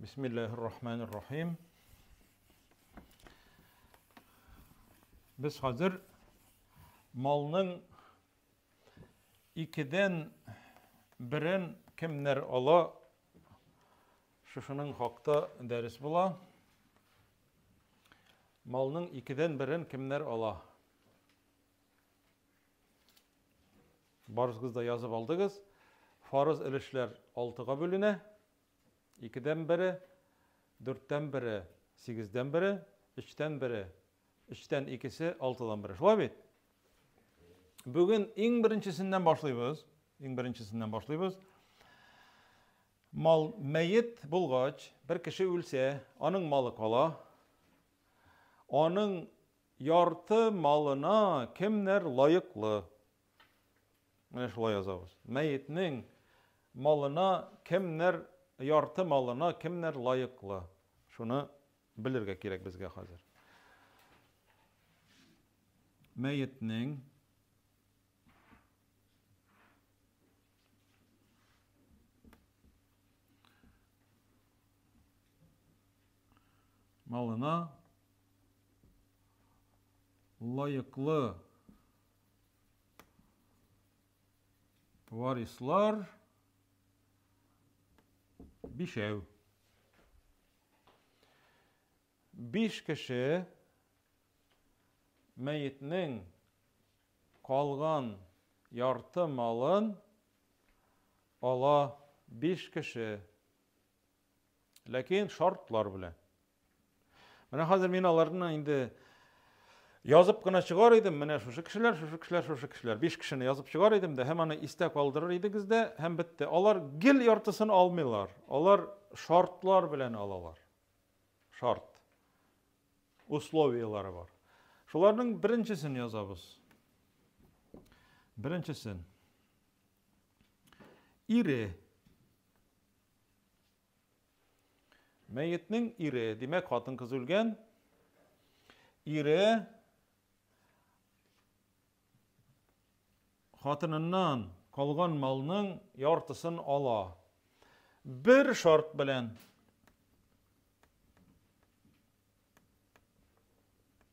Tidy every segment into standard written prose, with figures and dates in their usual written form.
Бисмиллаһир-рахманир-рахим. Без хәзер малның икедән берен кемнәр ала, шушының хакта дәрес була. Малның икедән берен кемнәр ала? Барыгыз да язып алдыгыз. Фарыз өлешләр алтыга бүленә. Икедән бере, дүрттән бере, сигездән бере, өчтән бере, өчтән икесе, алтыдан бере. Шулай бит? Бүген иң беренчесеннән башлыйбыз. Иң беренчесеннән башлыйбыз. Мал мәет булгач, бер кеше үлсә, аның малы кала. Аның ярты малына кемнәр лаеклы? Менә шулай язабыз. Мәетнең малына кемнәр, ярты малына кемнәр лаеклы? Шуны белергә кирәк безгә хәзер. Мәетнең малына лаеклы варислар бишәү. Биш кеше мәетнең калган ярты малын ала биш кеше. Ләкин шартлар белән. Менә хәзер мин аларны инде язып кына чыгар идем. Менә шушы кешеләр, шушы кешеләр, шушы кешеләр. Биш кешене язып чыгар идем дә һәм аны истә калдырыр идегез дә һәм бетте. Алар гел яртысын алмыйлар. Алар шартлар белән алалар. Шарт. Условияләре бар. Шуларның беренчесен язабыз. Беренчесен. Ире. Мәетнең ире, димәк, хатын-кыз үлгән. Ире хатыныннан калган малның яртысын ала. Бер шарт белән.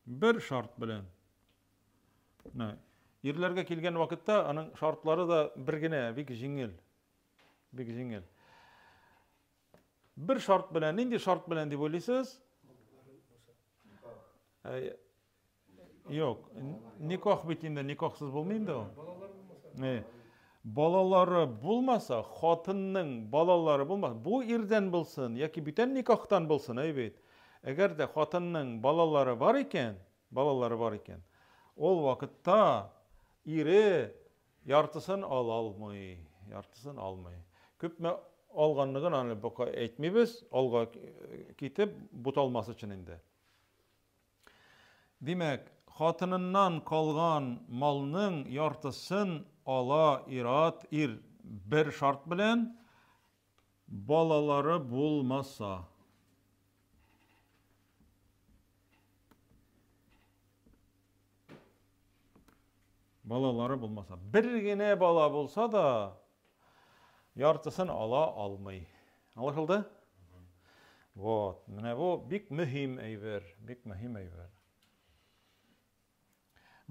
Бер шарт белән. Менә ирләргә килгән вакытта аның шартлары да бер генә, бик җиңел. Бик җиңел. Бер шарт белән, нинди шарт белән дип уйлыйсыз? Юк, никах бит инде, никахсыз булмый инде ул. Балалары булмаса, хатынның балалары булмаса, бу ирдән булсын яки бүтән никахтан булсын, әй бит. Әгәр дә хатынның балалары бар икән, балалары бар икән, ул вакытта ире Яртысын ала алмый, яртысын алмый. Күпме алганлыгын аны пока әйтмибез, алга китеп буталмас өчен инде. Димәк, хатыныннан калган малның яртысын ала ир-ат, ир бер шарт белән, балалары булмаса. Балалары булмаса. Бер генә бала булса да, яртысын ала алмый. Аңлашылды? Вот. Менә бу бик мөһим әйбер, бик мөһим әйбер.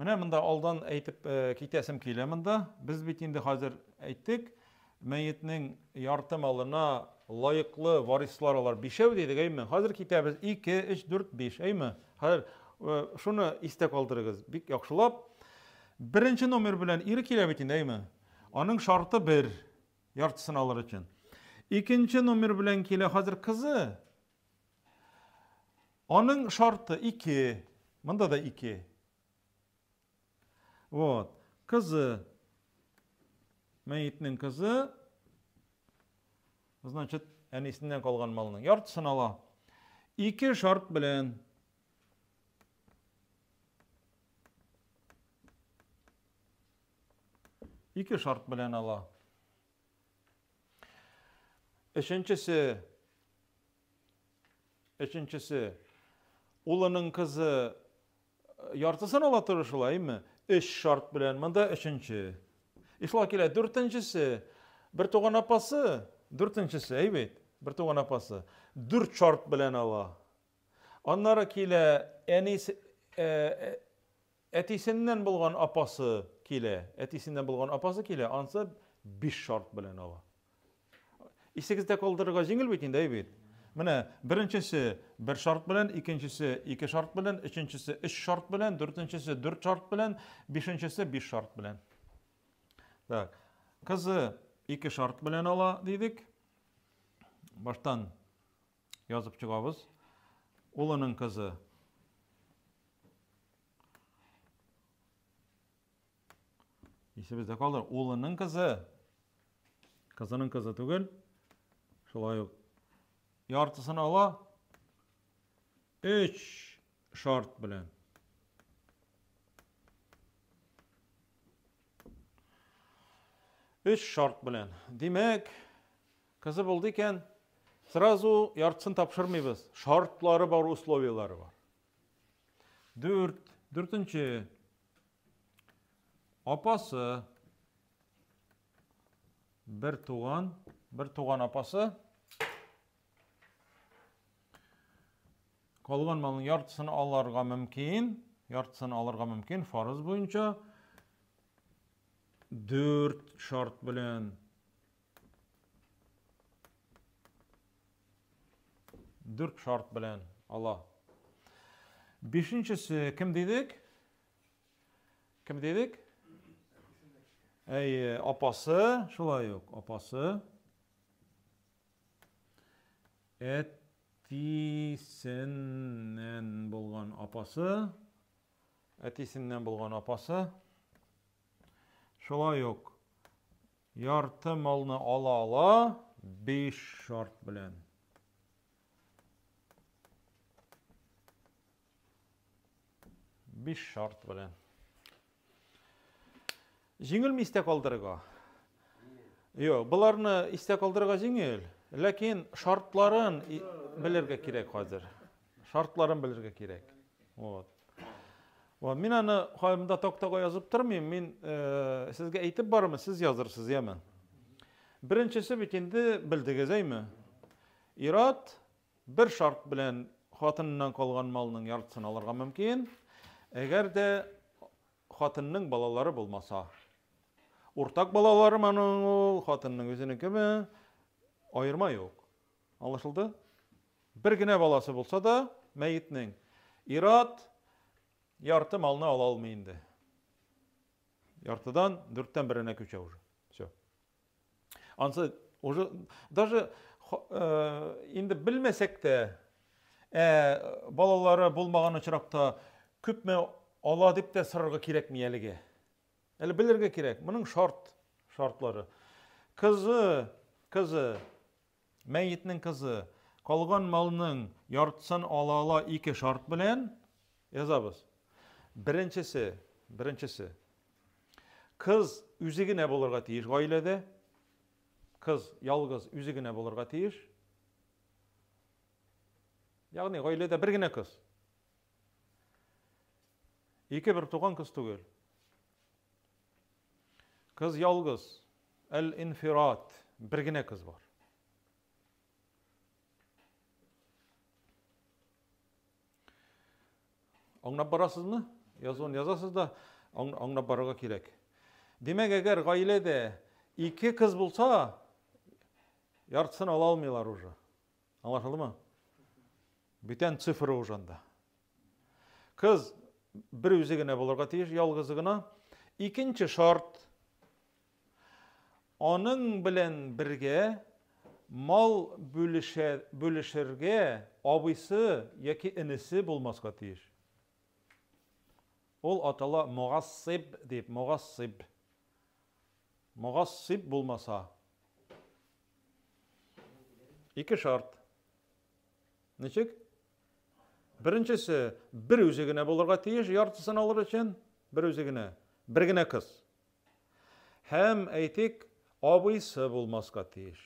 Менә монда алдан әйтеп э, китәсем килә монда. Без бит инде хәзер әйттек, мәетнең ярты малына лаеклы варислар алар бишәү дидек, әйме? Хәзер китәбез 2, 3, 4, 5, әйме? Хәзер э, шуны истә калдырыгыз, бик яхшылап. Беренче номер белән ире килә бит инде, әйме? Аның шарты бер, яртысын алыр өчен. Икенче номер белән килә хәзер кызы. Аның шарты ике. Монда да ике. Вот. Кызы. Мәетнең кызы. Значит, әнисеннән калган малның яртысын ала. Ике шарт белән. Ике шарт белән ала. Өченчесе Өченчесе улының кызы яртысын ала торыр шулай, әйме? Өч шарт белән. Монда өченче. И шулай килә. Дүртенчесе бер туган апасы, дүртенчесе, әй бит. Бер туган апасы. Дүрт шарт белән ала. Аннары килә әнисе, э, э, әтисеннән булган апасы килә. Әтисеннән булган апасы килә, ансы биш шарт белән ала. Исегездә калдырырга җиңел бит инде, әй бит. Менә беренчесе бер шарт белән, икенчесе ике шарт белән, өченчесе өч шарт белән, дүртенчесе дүрт шарт белән, бишенчесе биш шарт белән. Так. Кызы ике шарт белән ала дидек. Баштан язып чыгабыз. Улының кызы Исебездә калыр. Улының кызы. Кызының кызы түгел. Шулай ук яртысын ала. Өч шарт белән. Өч шарт белән. Димәк, кызы булды икән, сразу яртысын тапшырмыйбыз. Шартлары бар, условияләре бар. Дүрт, дүртенче. Апасы бер туган, бер туган апасы калган малның яртысын алырга мөмкин, яртысын алырга мөмкин фарыз буенча дүрт шарт белән. Дүрт шарт белән ала. Бишенчесе кем дидек? Кем дидек? Әйе, апасы, шулай ук, апасы. Әтисеннән булган апасы, әтисеннән булган апасы. Шулай ук ярты малны ала ала биш шарт белән. Биш шарт белән. Җиңелме истә калдырырга? Юк, боларны истә калдырырга җиңел. Ләкин шартларын белергә кирәк хәзер. Шартларын белергә кирәк. Вот. Вот. Мин аны хәмдә тактага язып тормыйм. Мин э, сезгә әйтеп барырмын, сез язырсыз, яме. Беренчесе бит инде белдегез, әйме? Ират бер шарт белән хатыныннан калган малның яртысын алырга мөмкин. Әгәр дә хатынның балалары булмаса. Уртак балалары аның ул, хатынның үзенекеме? Аерма юк. Аңлашылды? Бер генә баласы булса да, мәетнең ир-ат ярты малны ала алмый инде. Яртыдан дүрттән беренә күчә уже. Все. Ансы уже даже э, инде белмәсәк тә, ә балалары булмаган очракта күпме ала дип тә сорарга кирәкми әлегә. Әле белергә кирәк. Моның шарт, шартлары. Кызы, кызы Мәетнең кызы калган малның яртысын ала ала ике шарт белән язабыз. Беренчесе, беренчесе. Кыз үзе генә булырга тиеш гаиләдә. Кыз ялгыз үзе генә булырга тиеш. Ягъни гаиләдә бер генә кыз. Ике бер туган кыз түгел. Кыз ялгыз. Әл-инфират. Бер генә кыз бар. Аңлап барасызмы? Язуын язасыз да, аңлап барырга кирәк. Димәк, әгәр гаиләдә ике кыз булса, яртысын ала алмыйлар уже. Аңлашылдымы? Бүтән цифра уже анда. Кыз бер үзе генә булырга тиеш, ялгызы гына. Икенче шарт. Аның белән бергә мал бүлешә, бүлешергә абыйсы яки энесе булмаска тиеш. Ул атала мугассиб дип, мугассиб. Мугассиб булмаса. Ике шарт. Ничек? Беренчесе, бер үзе генә булырга тиеш, яртысын алыр өчен, бер үзе генә, бер генә кыз. Һәм, әйтик, абыйсы булмаска тиеш.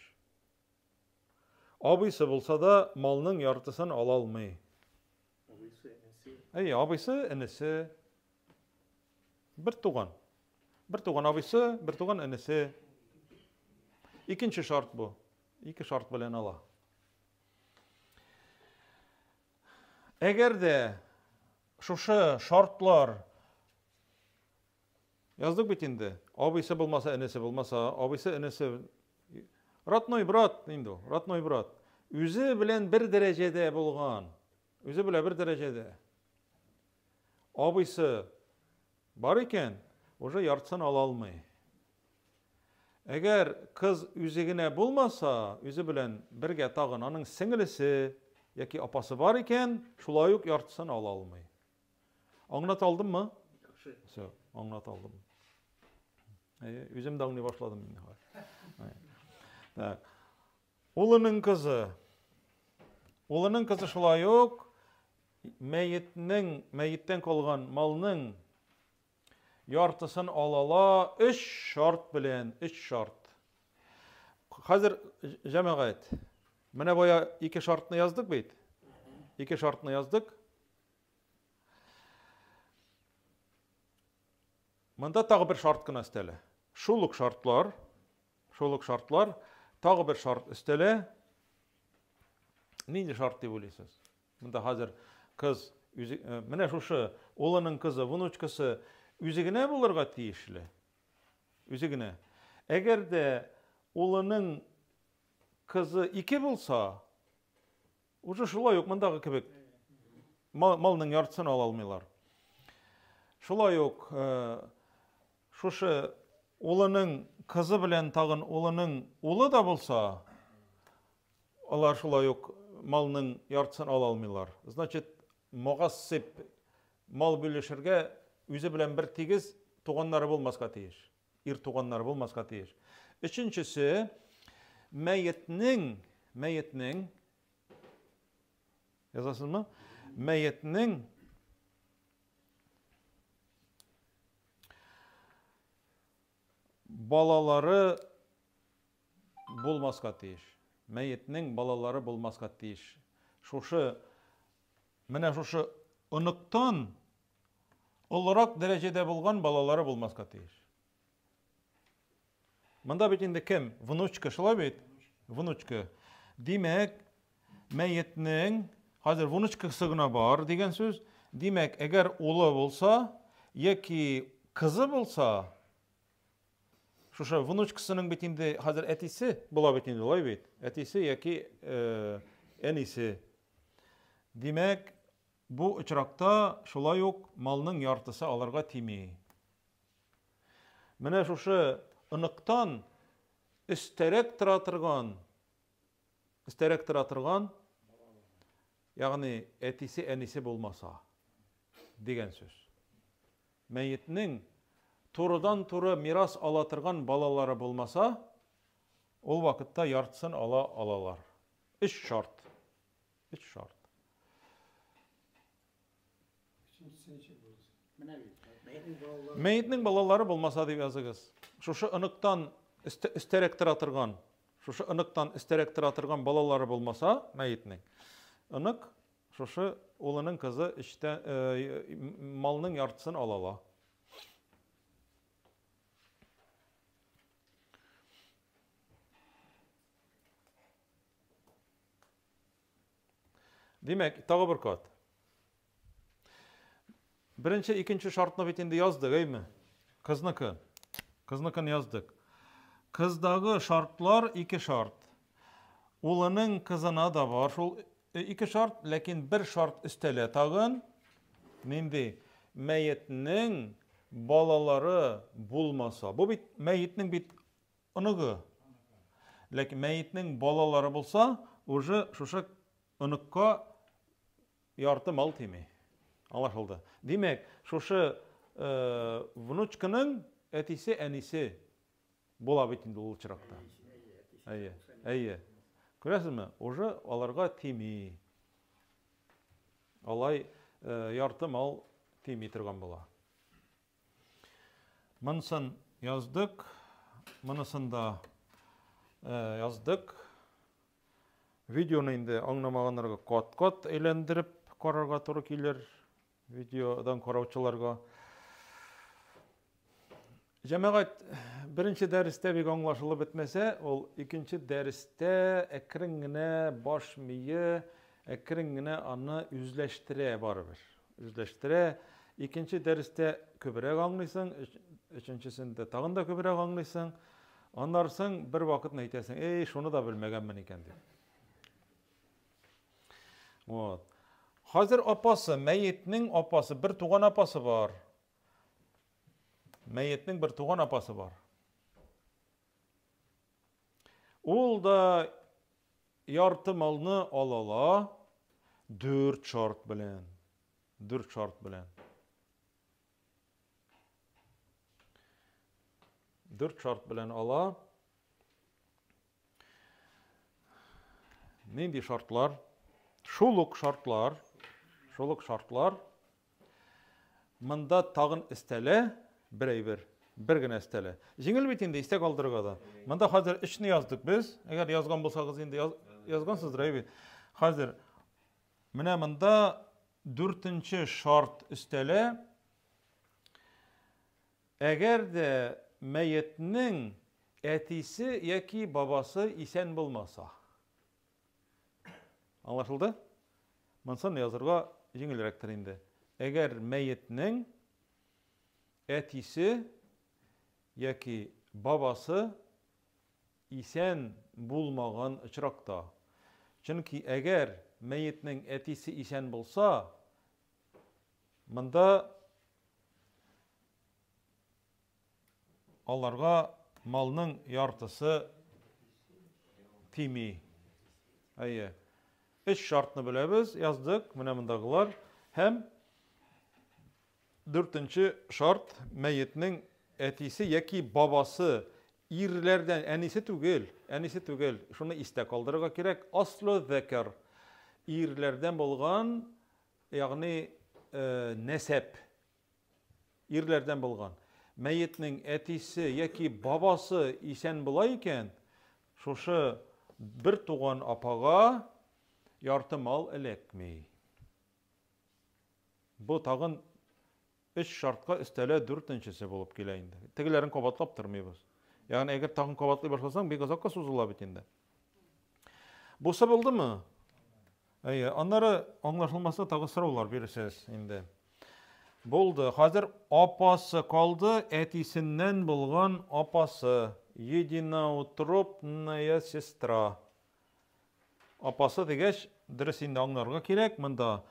Абыйсы булса да, малның яртысын ала алмый. Абыйсы, энесе. Әйе, абыйсы, энесе. Бер туган. Бер туган абыйсы, бер туган энесе. Икенче шарт бу. Ике шарт белән ала. Әгәр дә шушы шартлар яздык бит инде, абыйсы булмаса, энесе булмаса, абыйсы, энесе, родной брат инде ул, родной брат. Үзе белән бер дәрәҗәдә булган, үзе белән бер дәрәҗәдә. Абыйсы бар икән, уже яртысын ала алмый. Әгәр кыз үзе генә булмаса, үзе белән бергә тагын аның сеңелесе яки апасы бар икән, шулай ук яртысын ала алмый. Аңлата алдыммы? Яхшы. Все, аңлата алдым. Әйе, үзем дә аңлый башладым инде хәзер. Так. Улының кызы. Улының кызы шулай ук мәетнең, мәеттән калган малның Яртысын алала өч шарт белән, өч шарт. Хәзер, җәмәгать, менә бая ике шартны яздык бит. Ике шартны яздык. Монда тагы бер шарт кына өстәлә. Шул ук шартлар, шул ук шартлар, тагы бер шарт өстәлә. Нинди шарт дип уйлыйсыз? Монда хәзер кыз үзе, э, менә шушы улының кызы, внучкасы үзе генә булырга тиешле. Үзе генә. Әгәр дә улының кызы ике булса, уже шулай ук мондагы кебек малның яртысын ала алмыйлар. Шулай ук э, шушы улының кызы белән тагын улының улы да булса, Алар шулай ук малның яртысын ала алмыйлар. Значит, могассиб мал бүлешергә үзе белән бер тигез туганнары булмаска тиеш. Ир туганнары булмаска тиеш. Өченчесе, мәетнең, мәетнең, язасызмы? Мәетнең балалары булмаска тиеш. Мәетнең балалары булмаска тиеш. Шушы, менә шушы оныктан олырак дәрәҗәдә булган балалары булмаска тиеш. Монда бит инде кем? Внучка, шулай бит? Внучка. Димәк, мәетнең хәзер внучкасы гына бар дигән сүз. Димәк, әгәр улы булса яки кызы булса, Шушы внучкасының бит инде хәзер әтисе була бит инде, улай бит? Әтисе яки э, әнисе. Димәк, бу очракта шулай ук малның яртысы аларга тими. Менә шушы оныктан өстәрәк тора торган, өстәрәк тора торган, ягъни әтисе, әнисе булмаса дигән сүз. Мәетнең турыдан-туры мирас ала торган балалары булмаса, ул вакытта яртысын ала алалар. Өч шарт. Өч шарт. Мәетнең балалары булмаса дип языгыз. Шушы оныктан өстәрәк тора торган, шушы оныктан өстәрәк тора торган балалары булмаса мәетнең, онык Шушы улының кызы өчтә, э, малның яртысын ала ала. Димәк, тагы бер кат. Беренче, икенче шартны бит инде яздык, әйме? Кызныкы. Кызныкын яздык. Кыздагы шартлар ике шарт. Улының кызына да бар шул ике шарт, ләкин бер шарт өстәлә тагын. Нинди? Мәетнең балалары булмаса. Бу бит мәетнең бит оныгы. Ләкин мәетнең балалары булса, уже шушы оныкка ярты мал тими. Аңлашылды. Димәк, шушы э, внучканың әтисе, әнисе Була бит инде ул очракта. Әйе, әйе. Күрәсезме, уже аларга тими. Алай э, ярты мал тими торган була. Монысын яздык, монысын да э, яздык. Видеоны инде аңламаганнарга кат-кат әйләндереп карарга туры килер. Видеодан караучыларга. Җәмәгать, беренче дәрестә бик аңлашылып бетмәсә, ул икенче дәрестә әкрен генә баш мие әкрен генә аны үзләштерә барыбер. Үзләштерә. Икенче дәрестә күбрәк аңлыйсың, өченчесендә тагын да күбрәк аңлыйсың. Аннан соң бер вакытны әйтәсең, эй, шуны да белмәгәнмен икән дип. Вот. Хәзер апасы, мәетнең апасы, бер туган апасы бар. Мәетнең бер туган апасы бар. Ул да ярты малны алала дүрт шарт белән. Дүрт шарт белән. Дүрт шарт белән ала. Нинди шартлар? Шул ук шартлар, шул ук шартлар. Монда тагын өстәлә бер әйбер, бер генә өстәлә. Җиңел бит инде истә калдырырга да. Монда хәзер өчне яздык без. Әгәр язган булсагыз инде яз, язгансыздыр әйбит. Хәзер менә монда дүртенче шарт өстәлә. Әгәр дә мәетнең әтисе яки бабасы исән булмаса. Аңлашылды? Монысын язырга җиңелрәктер инде. Әгәр мәетнең әтисе яки бабасы исән булмаган очракта. Чөнки әгәр мәетнең әтисе исән булса, монда аларга малның яртысы тими. Әйе. Өч шартны беләбез, яздык, менә мондагылар. Һәм дүртенче шарт мәетнең әтисе яки бабасы ирләрдән, әнисе түгел, әнисе түгел, шуны истә калдырырга кирәк, аслы зәкәр, ирләрдән булган, ягъни нәсәп, ирләрдән булган. Мәетнең әтисе яки бабасы исән була икән, шушы бер туган апага ярты мал эләкми. Бу тагын өч шартка өстәлә дүртенчесе булып килә инде. Тегеләрен кабатлап тормыйбыз. Ягъни әгәр тагын кабатлый башласаң, бик озакка сузыла бит инде. Бусы булдымы? Әйе, аннары аңлашылмаса тагы сораулар бирерсез инде. Булды. Хәзер апасы калды, әтисеннән булган апасы. Единоутробная сестра. Апасы дигәч, дөрес инде аңларга кирәк, монда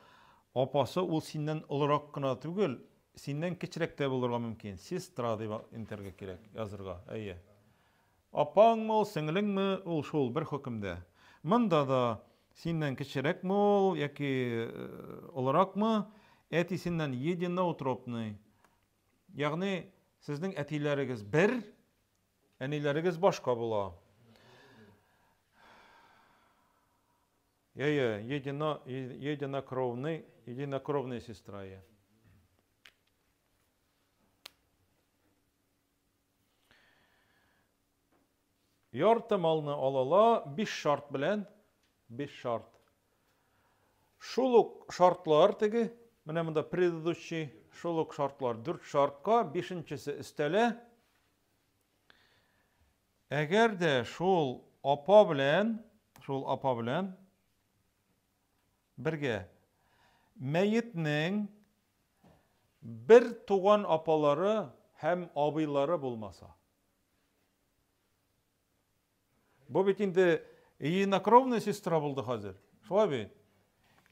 апасы ул синнән олырак кына түгел, синнән кечерәк тә булырга мөмкин. Сестра дип әйтергә кирәк, язырга. Әйе. Апаңмы ул, сеңлеңме, ул шул бер хөкемдә. Монда да синнән кечерәкме ул яки олыракмы, әтисеннән единоутробный. Ягъни сезнең әтиләрегез бер, әниләрегез башка була. Әйе, едино, единокровный, единокровная сестра. Е. Ярты малны алала биш шарт белән, биш шарт. Шул ук шартлар теге, менә монда предыдущий, шул ук шартлар, дүрт шартка, бишенчесе өстәлә. Әгәр дә шул апа белән, шул апа белән бергә мәетнең бер туган апалары һәм абыйлары булмаса. Бу бит инде единокровная сестра булды хәзер. Шулай бит?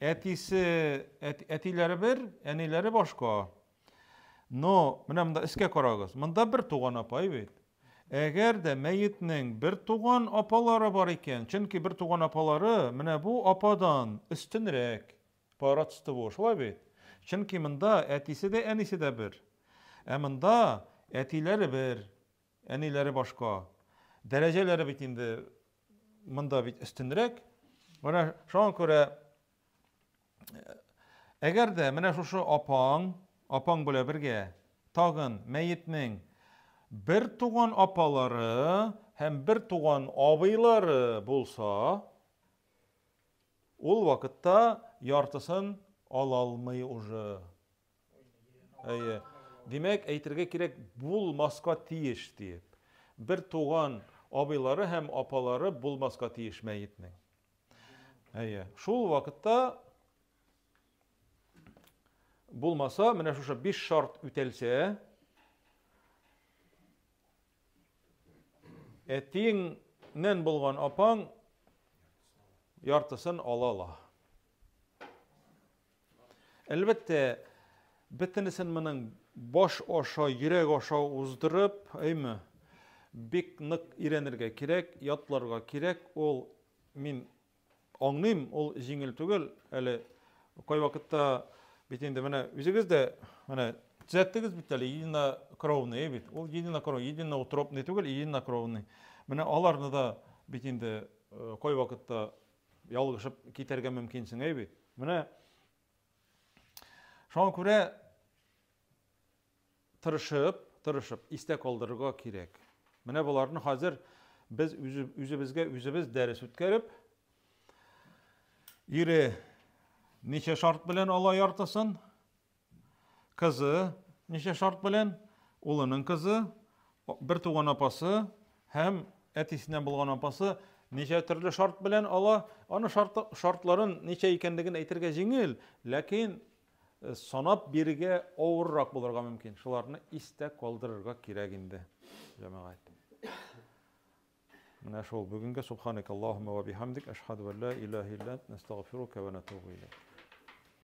Әтисе, әтиләре бер, әниләре башка. Но менә монда өскә карагыз. Монда бер туган апай бит. Әгәр дә мәетнең бер туган апалары бар икән, чөнки бер туган апалары менә бу ападан өстенрәк по родству, шулай бит? Чөнки монда әтисе дә, әнисе дә бер. Ә монда әтиләре бер, әниләре башка. Дәрәҗәләре бит инде монда бит өстенрәк. Менә шуңа күрә әгәр дә менә шушы апаң, апаң белән бергә тагын мәетнең бер туган апалары һәм бер туган абыйлары булса, ул вакытта яртысын ала алмый уже. Әйе. Димәк, әйтергә кирәк, булмаска тиеш диеп. Бер туган абыйлары һәм апалары булмаска тиеш мәетнең. Әйе. Шул вакытта булмаса, менә шушы биш шарт үтәлсә, әтиеңнән булган апаң яртысын ала ала. Әлбәттә, бөтенесен моның баш аша, йөрәк аша уздырып, әйме, бик нык өйрәнергә кирәк, ятларга кирәк. Ул мин аңлыйм, ул җиңел түгел. Әле кайвакытта бит инде менә үзегез дә менә төзәттегез бит әле единокровный бит. Ул единокровный, единоутробный түгел, единокровный. Менә аларны да бит инде э, кайвакытта ялгышып китәргә мөмкинсең, әй бит. Менә шуңа күрә тырышып, тырышып истә калдырырга кирәк. Менә боларны хәзер без үзебезгә үзебез дәрес үткәреп, ире ничә шарт белән ала яртысын, Кызы ничә шарт белән? Улының кызы, бер туган апасы һәм әтисеннән булган апасы ничә төрле шарт белән ала? Аны шарт, шартларын ничә икәнлеген әйтергә җиңел, ләкин э, санап бирергә авыррак булырга мөмкин. Шуларны истә калдырырга кирәк инде, җәмәгать. Менә шул бүгенге субханакаллаһумма ва бихамдик ашһаду ан ла илаһа илля ант настагфирука ва натубу илейк.